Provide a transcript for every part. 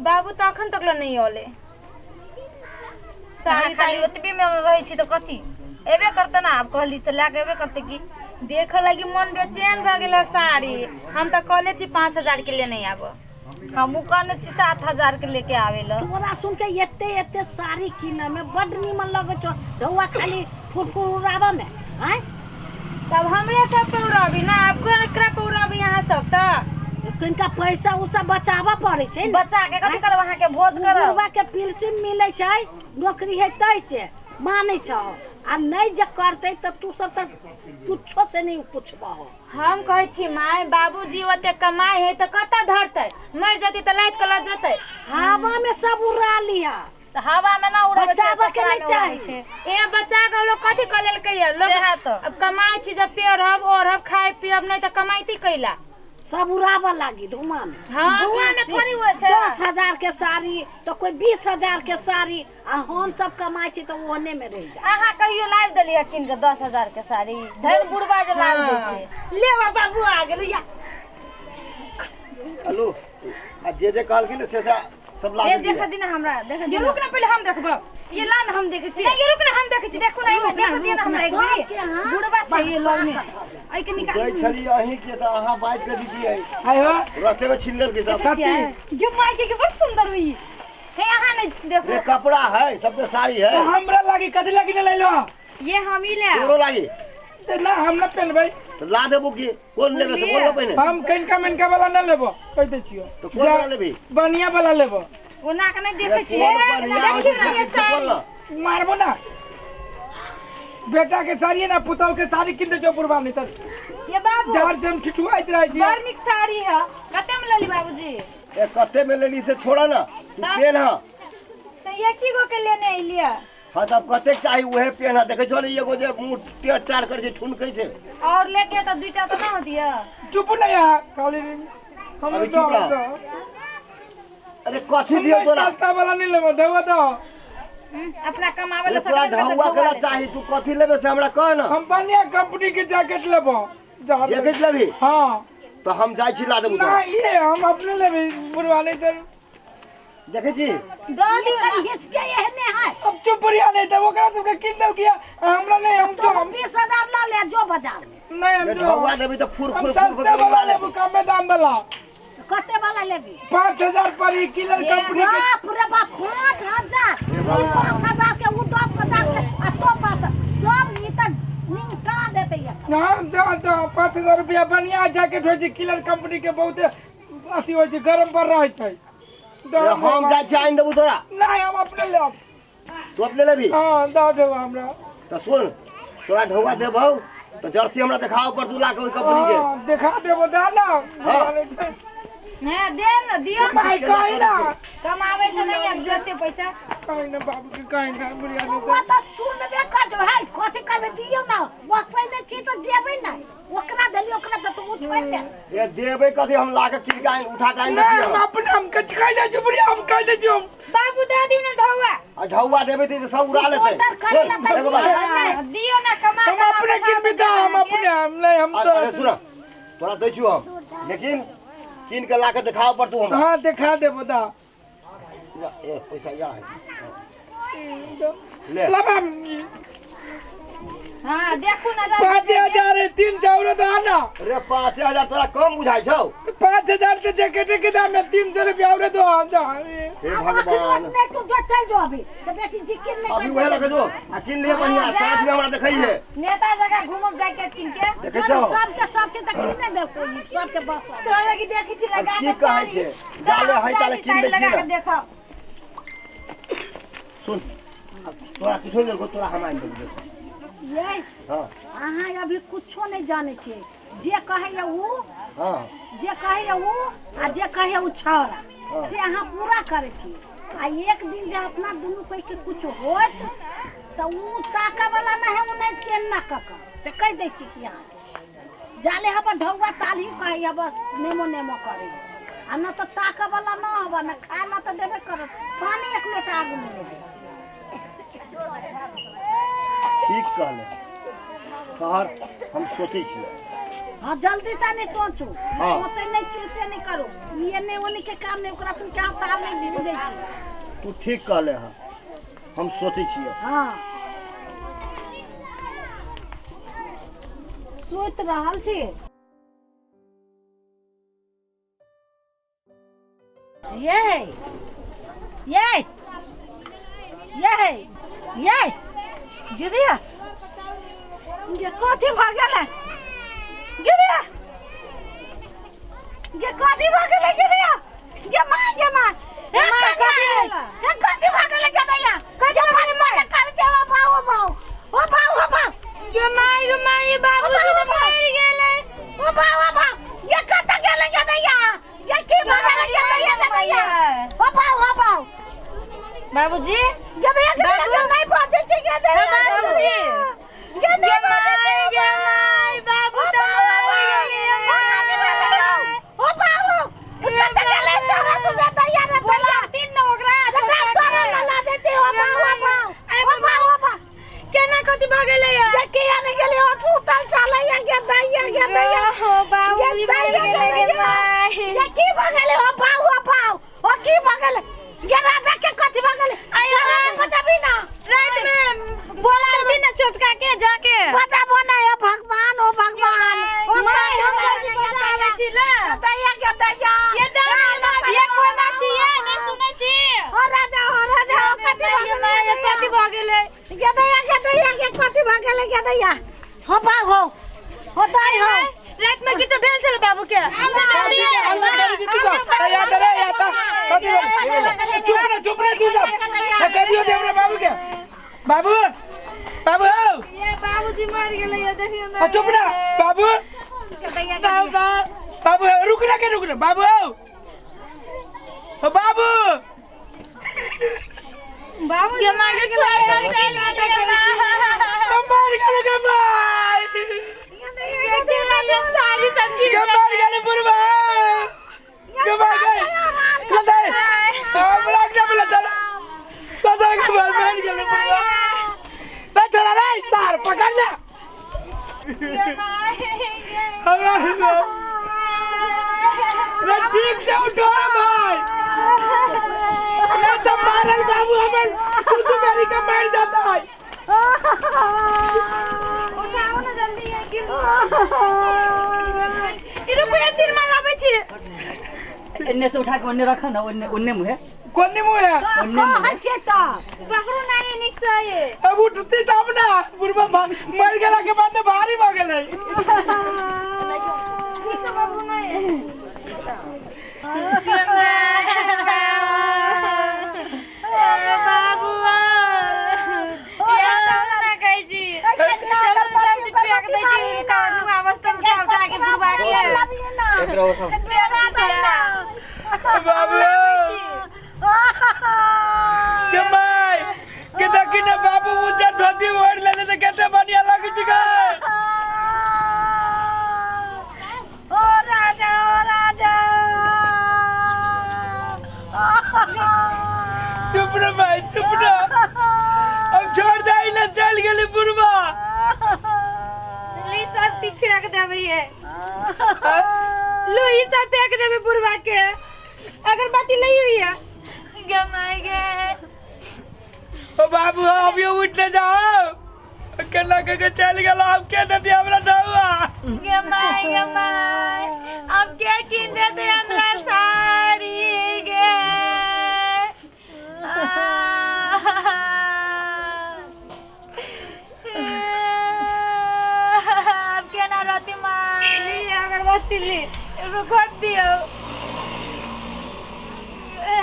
बाबू तऽ अखन तक ले नहि औले। साड़ी खाली ओतबे में रहै छी तऽ कथी एबे करतै ना। आब कहली तऽ लए के एबे करतै की। देखे लगी मन बेचैन भऽ गेल साड़ी। हम तऽ कहले छी 5000 के लेने आबऽ। हमहूँ कहने छी 7000 के लेके आवे ला। तोरा सुन के एते एते साड़ी किनऽ में बड नीमन लगै छौ। ढौआ खाली फुरफुर उड़ाबऽ में आँय। तब हमरे सब पे उड़ाबी ना, आब केकरा पे उड़ाबी अहाँ सब तऽ? कनिका पैसा उसा बचाबऽ पड़ै छै ने। बचा के कथी करब? अहाँके भोज करब। बुढ़वा के पेंशन मिलै छै, नौकरी है तै से मानै छौ, आ नहि जे करतै तऽ तू सब तऽ कुछो से नहि पुछबहो। हम कहै छी माय, बाबूजी ओते कमाइ है तऽ कतऽ धरतै? मरि जेतै तऽ लाति के लऽ जेतै। हवा में सब उड़ा लिया। तऽ हवा में ना उड़ाबै छै, बचाबऽ के कपड़ा नहि में उड़ाबै चाही। छै। ए बचा के लोग कथी कऽ लेलकै ये? लोग सएह तऽ। अब कमाइ छी जब पेरब ओढ़ब खाय पियब नहि तऽ कमाइती कैला? सब उड़ाबऽ लागी धुआं में। हाँ। धुआं में थोड़ी उड़ै छै। 10,000 के साड़ी तऽ कोइ 20,000 के साड़ी, आ हम सब कमाइ छी तऽ ओहने में रहि जाइ। अहाँ कहियो लाबि देलियै कीन के 10,000 के साड़ी? धरि बुढ़बा जे लाबि दै छै। ले बा बाबू आ गेलै या। हेलो, आ जे जे कहलखिन से से सब ला ए देलियै। देख दी ना हमरा, देख ये दी। रुक ना, पहिले हम देखबो। ये ला ना, हम देखै छी। नहीं, ये रुक ना, हम देखै छी। देखू ना, एहिमे देख दिअ ना हमरा एक बेरी। सबके हाथ बुढ़बा छै ये लग में। बरसात। एहिके निकाल। दै छलियै अहीं के तऽ अहाँ बाजि कऽ दितियै। आय हो। रस्ते में छीन लेलकै सब। कथी? ये माय के बड़ सुंदर हुई। हे अहाँ नहीं देखू। ये कपड़ा है, सबके साड़ी है। तो हमरा लागी कथी लागी नहीं लैलो? ये हम ही ले। तोरो लागी। ते ना हम ना पहनबै। तऽ ला देबो की? कोन लेबे से बोल ना पहिने। हम कनिका मनका वाला ना लेबो, कहि दै छियो। तऽ कोन वाला लेबही? बढ़िया वाला लेबो। ओना के नहीं देखै छियै। कोन बढ़िया होइ छै से से बोल ना। मारबो ना बेटा के साड़ी ना पुतहु के साड़ी किन दे छौ बुढ़बा नहीं तर। ये बाबू जार से हम ठिठुआइत रहै छी। बड़ नीक साड़ी है। कते में लेली बाबूजी? ए कते में लेली से छोड़ा ना, तू पेन हा। तऽ ये की गो के लेने एलियै? हाँ तब कतेक चाही उहे पेन हा। देखै छौ ने एगो जे मुँह टेढ़ टाढ़ करै छै, ठुनकै छै। और लेके तऽ दुईटा तऽ ना होतिय। चुप नहीं यहाँ खाली हम अभी चुप रह। अरे कथी दियौ तोरा? सस्ता वाला नहीं लेबो, ढौआ दो। अपना कमावे अरे ला तोरा सकल में ढौआ तऽ केला ढौआ चाही? तू कथी लेबे से हमरा कह ना। हम बढ़िया कंपनी के जैकेट लेबो। जैकेट लेबही? हाँ। तो हम जाइ छी ला देबू ना तोरा। ये हम अपने लेबे बुढ़वा नहीं तर। देखै छी दऽ दियौ एकर ना। हिसके एहने है। अब चुप बुढ़िया नहीं तब ओकरा सबके किन देल किया हमरा नहीं। हम तो तो हम 20,000 ला ले जो बाजार में। नहीं हम ये जो ढौआ देबी तऽ फुर हम फुर फुर फुर सस्ते कऽ वाला उड़ा लेबो, लेतै। कमे दाम वाला। तऽ कते वाला लेबी? 5000 पर ई किलर कंपनी के। बाप रे बाप, 5000! ई 5000 के, उ 10,000 के, आ तो पाँच सब ई तऽ निंगटा देतै एकर। हाँ दो दो 5000 रुपया बढ़िया जैकेट होइ छै किलर कंपनी के, बहुत अथी होइ छै, गरम पर रहै छै। दो। ए, हम जाइ छी आनि देबू तोरा। नहीं, हम अपने लेब। तू अपने लेबही? हाँ, दऽ देबो हमरा। तऽ सुन, तोरा ढौआ देबौ तऽ जर्सी हमरा देखाओ पर दू लाख ओहि कंपनी के। हाँ, देखा देबो, दे ना। हाँ। नहीं दे ना, दियो ना। भाई कहीं ना कमावे छै नहीं देते पैसा। कहीं ना बाबू के कहीं ना बुढ़िया तो नहीं। वो तऽ सुनबे कर जो है, कथी करबै? दियौ ना। बसै नहि छी तऽ देबै नहि। ओकरा देली, ओकरा तऽ तू छोड़ि दे। ए देबै कथी? हम ला के कीन के आनि उठा के आनि नहीं दै हम छियौ। अपने हम कथी कहि दै छियौ बुढ़िया, हम कहि दै छियौ। बाबू दऽ दियौ ना ढौआ। आ ढौआ देबै तऽ सब उड़ा लेतै। रिपोर्टर सुन करै ला तऽ एगो बात। दियौ नहि। दियो ना, कमा हम कमा अपने कमा किनबी तऽ हम अपने हम नहीं हम आ- तो अच्छा सुन, तोरा दै छियौ हम, लेकिन कीन के ला के देखाओ पर तू हमरा। हाँ, देखा देबो दा। जा, ए पैसा या है ले। लबा। हाँ देखू ना जा। 5000 है, 300 और दो ना। रे 5000 तोरा कम बुझाइ छौ? तो 5000 के जैकेट के दाम में 300 रुपया और दो हम जा। हे आब भगवान। अखन नहि, तू जो चल जो अभी से बेसी जिकिर नहि अभी कर। उहे लगे जो आ किन लिए बढ़िया, साँझ में हमरा देखै है। नेता जगह घूमब जैकेट कीन के। देखै छौ? सबके सब चीज तऽ किने देलको ई सबके बस। तोरा लगी देखै छी अब लगा की के कहै साड़ी। छै जाले है ताले किन दै लगा छी के ना। देखब। सुन, अब तोरा किछो नहि देलको, तोरा हम आनि देबौ। ये हाँ। अहाँ अभी कुछो नहि जानै छियै। जे कहैया उ हाँ। जे कहैया उ आ जे कहैया उ छौड़ा से अहाँ पूरा करै छी, आ एक दिन जे अपना दुनू कोइ के कुछ होत तऽ उ ताकऽ वाला नहि है उनैत के एन्ना कऽ कऽ से कहि दै छी कि अहाँके जाले हब ढौआ ताल ही कहै हब नेमो नेमो करै, आ न तऽ ताकऽ वाला न हब न खाय ला तऽ देबे करत, पानी एक लोटा आगू मे नहि देब। ठीक कहले तोहर, हम सोचै छियै। हाँ जल्दी से नहीं सोचू। हाँ। सोचे नहीं छियै से नहीं करू। ई एने ओने के काम नहीं, ओकरा सुन के हम ताल नहीं बुझै छी। तू ठीक कहले हँ, हम सोचै छियै। हाँ सोचि रहल छी। ये ये ये ये गिरिया, ये कथी भऽ गेलै गिरिया? ये कथी भऽ गेलै गिरिया? ये माँ, ये माँ, हे कन्या, हे कथी भऽ गेलै गिरिया? ये मन मन कर छै। ओ बाऊ, ओ बाऊ, ओ बाऊ, ओ बाऊ। गे माय, गे माय, बाबूजी तऽ मरि गेलै। ओ बाऊ, ओ बाऊ, ये कतऽ गेलै गिरिया? ये की भऽ गेलै गिरिया? गिरिया, ओ बाऊ, ओ बाऊ। बाबूजी, गिरिया, गिरिया, ये नहीं बचै छै गिरिया। बाबूजी। ये नहीं बचै छै। गे माय, बाबू तऽ मरि गेलै। ओ कथी भेलै? ओ बाऊ, कतऽ गेलै? तोरा सुने दैया रे दैया। तीन न ओकरा कतऽ तोरा लला जेतै? ओ बाऊ, ओ बाऊ, ओ बाऊ, ओ बाऊ। केना कथी भऽ गेलै? ये किया नहीं गेलै? ओ सुतल चलैया। गे दैया, गे दैया। हो बाबूजी गे मरि दैया, गेलै। गे गे दैया। माय, ये की भऽ गेलै? ओ बाऊ, ओ बाऊ, ओ की भऽ गेलै? गे राजा के कथी भऽ गेलै? राजा के बचाबी ना। राति में बोला दिन न छोटका के जाके बचाबो ना। ओ भगवान, ओ भगवान, ओ माय, कथी हम भऽ कथी गेलै? बजाबै छी ला। दैया, गे दैया। ये जाओ ना बाबू। ये कोना छी ये नहीं सुनै छी। ओ राजा, ओ राजा, ओ कथी भऽ गेलै? ये कथी भऽ गेलै? गे दैया, गे दैया, गे कथी भऽ गेलै? गे दैया, हो बाऊ, हो, हो दाइ, हो। राति में किछु भेल छलै बाबू के? चुप रे, चुप रे तू सब। कह दियो दे हमरा बाबू के। बाबू, बाबू। ये बाबूजी मर गेलै, ये देखियौ ना। चुप ना बाबू। बाबा। बाबू, रुक ना के, रुक ना बाबू। ओ बाबू। बाबू गे माय, के छोड़ के चलि गेलै। मार गेल गे माय। साड़ी सब गे मार गेल बुढ़वा, गे मार गए। चल दे, हां, ब्लॉक ना बोला। चल चल, गे मार, मार गेल बुढ़वा। बे छोरा रे, सार पकड़ ले। रे ठीक से उठो रे भाई, रे तो मारल बाबू हमर तू तू मेरी का मार जाता है। उठाओ ना जल्दी, ये गिर। रुकू, ये सिर माराबै छी। एन्ने से उठा के ओन्ने रख ना, ओन्ने, ओन्ने मुहे। कोन मुँह है? कहै छियै तऽ पकड़ू ना, ये नीक से ये। अब उठती तब ना। बुढ़वा मर गेला के बाद तो भारी भऽ गेलै। ठीक से पकड़ू ना ये। बाबू, ये ना कहै छी। फेंक दै छी आवाज तऽ उठा उठा के बुढ़वा के। एकरा उठाओ। बाबू के my के देखी ने, बाबू उज्जर धोती ओढ़ लेने से कते बढ़िया लगै छै गे। ओ राजा, ओ राजा। चुप रे भाई, चुप रे। अब छोड़ दे ना, चल गेली बुढ़वा। ली, सब टी फेंक देबै ये। लो, ई सब फेंक देबै बुढ़वा के। अगरबत्ती लई हुई है। गे my गे। ओ बाबू, अभी उठने जाओ। केना के के चल गेल। अब के दे दिया हमरा ढौआ? गे my, गे my, अब के किन देते हमरा साड़ी गे? अब केना रहती माय? ली अगरबत्ती ली। रुको दियौ।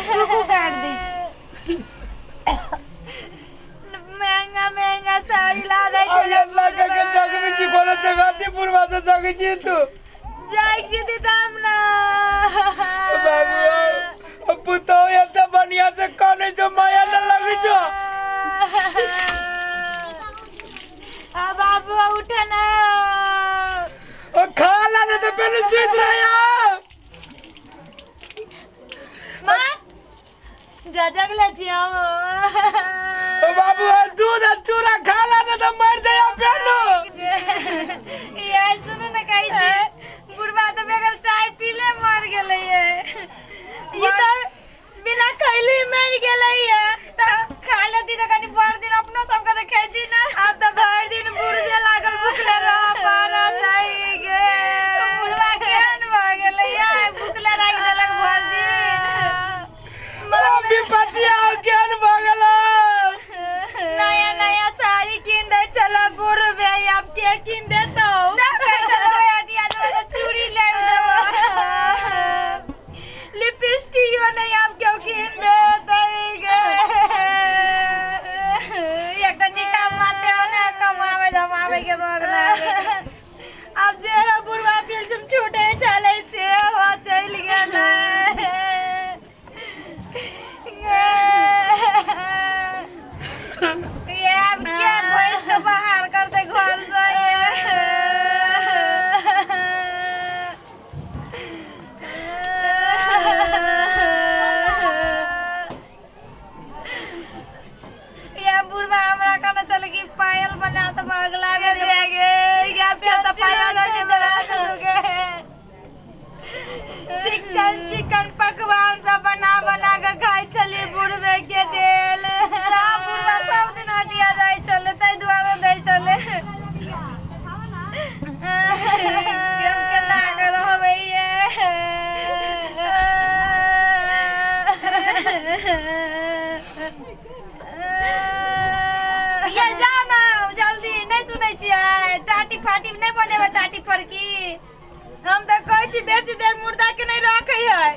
रुकू, काट दै छी। महंगा महंगा साड़ी ला दै अब छलै। अल्लाह के के जगबै छी, कोनो जगह दी बुढ़वा से जगै छी तू। जाइ छी तब ना। बाबू, अब पुतहु एते बढ़िया से कनै छौ, माया न लगै छौ? आ बाबू, उठ ना। ओ खा ला ने तो पहले सुत रहे। माँ जा, जगले छी हम। ओ बाबू, दूध आ चूड़ा खा ला ने तो मर जाए पेलू। ये सुनू ने, कहै छी। चिकन पकवान सब बना बना के खाइ छलियै बुढ़बे के देल। सब बुढ़वा सब दिन हटिया जाइ छलै, ताहि दुआरे दै छलै। हम केना के रहबै ये? ये जाओ ना जल्दी, नहि सुनै छियै? टाटी फाटी नहि बनेबै टाटी फरकी। हम तऽ कहै छी बेसी देर मुर्दा के नहि रखै है,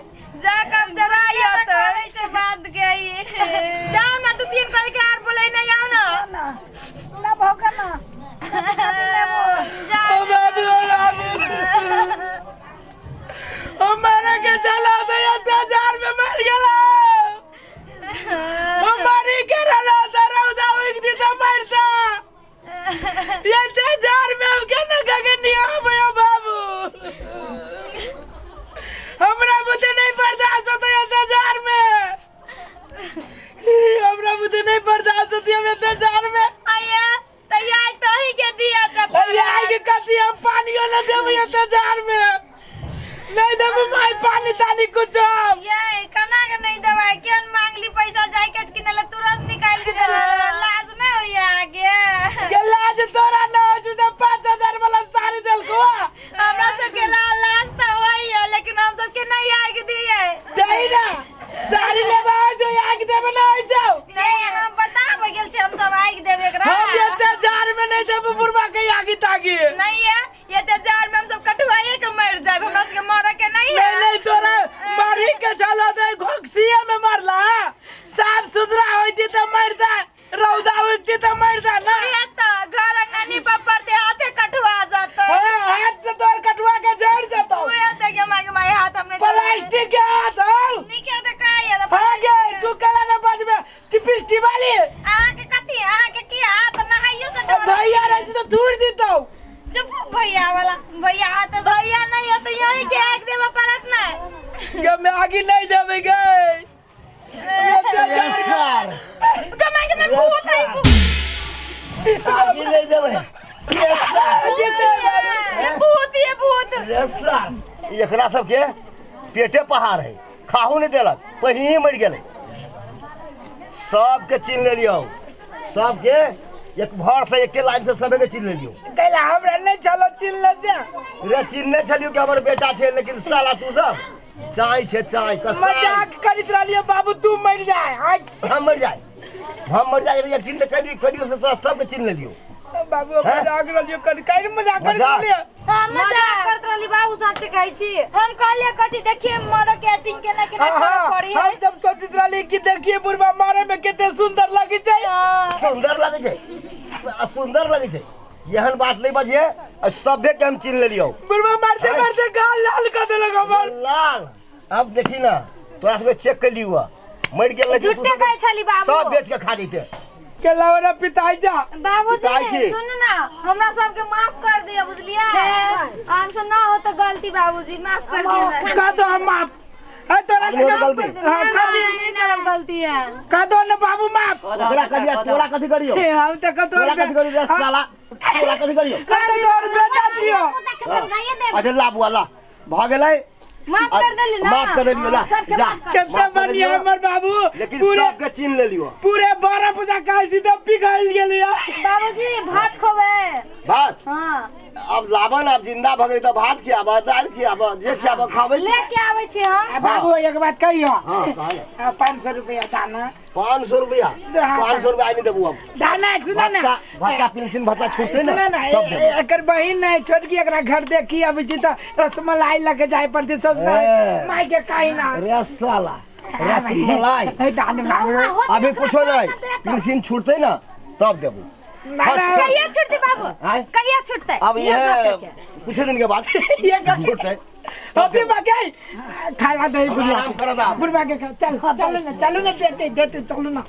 जा कब जराइ होतै। करै छै बात के ई। जाओ ना, दू तीन करके आर बोलै नहीं, आओ ना। ना ला भोग ना कथी लेबो। ओ बाबू, ओ बाबू, ओ मरे के चला तो अत्याचार में मर गेला। हम मरी के रहला तो रौदा उगि दी तो मरता। ये अत्याचार में हम केना के नियम है बाबू? हमरा बुते नहीं बर्दाश्त होता अत्याचार में, हमरा बुते नहीं बर्दाश्त होती हम अत्याचार में। आया तैयार तो ही के दिया त। अरे आई के कथी, हम पानियो न देबै अत्याचार में, नहीं देबै माय पानी तानी कुछ हम। ये केना के नहि देबै? केहन मांगली पैसा जैकेट किनै ले, तुरंत निकालि के देलक। लाज नहि होइया अहाँके? के लाज तोरा न होइ छौ जे 5000 वाला साड़ी देलको? हमरा सबके लाज तऽ होइया, लेकिन हम सबके नहीं आगि दिए। दही ना साड़ी लेबा होइ छौ, आगि देबै न होइ छौ। नहि, हम बताबै गेल छी, हम सब आगि देबै एकरा। हम अत्याचार में नहीं देबै बुढ़बा के आगि तागि। नहीं है, ये अत्याचार में हम सब कटुआइए के मर जाए, हमरा सबके मरे के नहीं है। नहीं नहीं, तोरा मरी के चला दे, घोकसिए में मरला। साफ सुथरा होती तो मरता, रौदा उगती तो मरता ना। ये तो घर अंगनी पर पड़ते हाथे कटुआ जाते। हाँ, हाथ से तोर कटुआ के जड़ जाता। उहे तो के मांगे माय हाथ हमने प्लास्टिक के हाथ हो। नीके तऽ कहैया तऽ। हाँ गे, तू कला न बजबे टिपिस्टी वाली। अहाँके कथी, अहाँके की हाथ नहाइयो से डर? भैया रहती तो दूर दीतो। चुप, भैया वाला भैया हाथ। भैया नहीं हो तो यही के आग देबे पड़त ना। गे मैं आगे नहीं देबे गे। Yes sir. के मांगे मैं भूत है भूत। आगे नहीं देबै। Yes sir. ये भूत, ये भूत। यस सर, एकरा सबके पेटे पहाड़ है, खाहू नहीं देलक, पहिने ही मरि गेलै। सबके चिन्ह लेलियौ, सबके एक भर से एके लाइन से सबके चिन्ह लेलियौ। कैला हमरा नहीं चलो चिल्ले से। रे चिन्हने छलियौ कि हमर बेटा छै, लेकिन साला तू सब चाय छै चाय कसाई। मजाक करैत रहलियो बाबू, तू मर जाए आज। हम मर जाए, हम मर जाए, यकीन तऽ करियो करियो से तोरा सबके चिन्ह लेलियौ। बाबू हैं? मजाक रहलियो कर कर मजाक करैत मजाक? रहलियो। हाँ मजाक मजाक करत रहली बाबू, सच कहै छी। हम कहलिए कथी देखिए मरे के एक्टिंग केना केना हाँ, करे हाँ, पड़ी हम है। सब सोचित रहली कि देखिए बुढ़बा मारे में कते सुंदर लगे छै। सुंदर लगै छै, सुंदर लगै छै, एहन बात नहीं बजिए। आ सभे के हम चिन्ह लेलियौ। बुढ़बा मारते हैं? मारते गाल लाल कर देलक हमर। लाल अब देखी ना, तोरा सबके चेक कर लियौ, मरि गेल रहै छै, तू झूठे सबके कहै छली बाबू। सब बेच के खा जैते। के लावरा पिताई जा। बाबूजी पिताई छी। सुनू ना, हमरा सबके माफ कर दियो, बुझलियै? हमसे ना हो तो गलती बाबूजी, माफ कर दियो। कह दो हम माफ है तोरा आदमी से। हो तो गलती। हाँ कह दी। नहीं करब गलती है। कह दो ना बाबू माफ। ओकरा कहिया तोरा कथी करियौ? हम तो कह तोरा कथी करियौ रे साला, तोरा कथी करियौ? कह दो तोर बेटा छियो। अच्छा ला बुआ ला, भऽ गेलै। माफ कर देली ना? माफ कर देलियौ, ला सबके जा। माफ कर। कितना माफ कर बढ़िया देलियौ। हमर बाबू। लेकिन पूरे सबके चिन्ह लेलियौ। पूरे 12 पूजा खाइ सीधा पिघल गेलिया। बाबूजी भात खोबे? भात? हाँ। अब लाबन, अब जिंदा भऽ गेलै तऽ भात खियाबऽ, दालि खियाबऽ, जे खियाबऽ खाबै। लेके आबै छी हम। आ बाबू एक बात कहियो। हाँ कहल। 500 रुपया दाना। 500 रुपया? हाँ। 500 रुपया आइ नहि देबू हम। दाना सुना ना। भत्ता भत्ता पेंशन भत्ता छूटतै सुना ने ना, तब देबू। एकर बहिन नहीं छोटकी, एकरा घर देखी अबै छी तऽ रसमलाई लके जाय पड़तै सब। ए। माय के काहे ना। रे साला, रसमलाई। ए, दान बाबू। अभी कुछो नहीं, पेंशन छूटतै ना तब देबू। ना ना। कहिया छुटते बाबू? आँय? कहिया छुटते? अब यह कुछ दिन के बाद ये कथी? छूटतै। होती बाकी खाला दही बुढ़वा आराम करऽ दा। बुढ़वा के खा- चल चलू ना, चलू ना, देते देते चलू ना।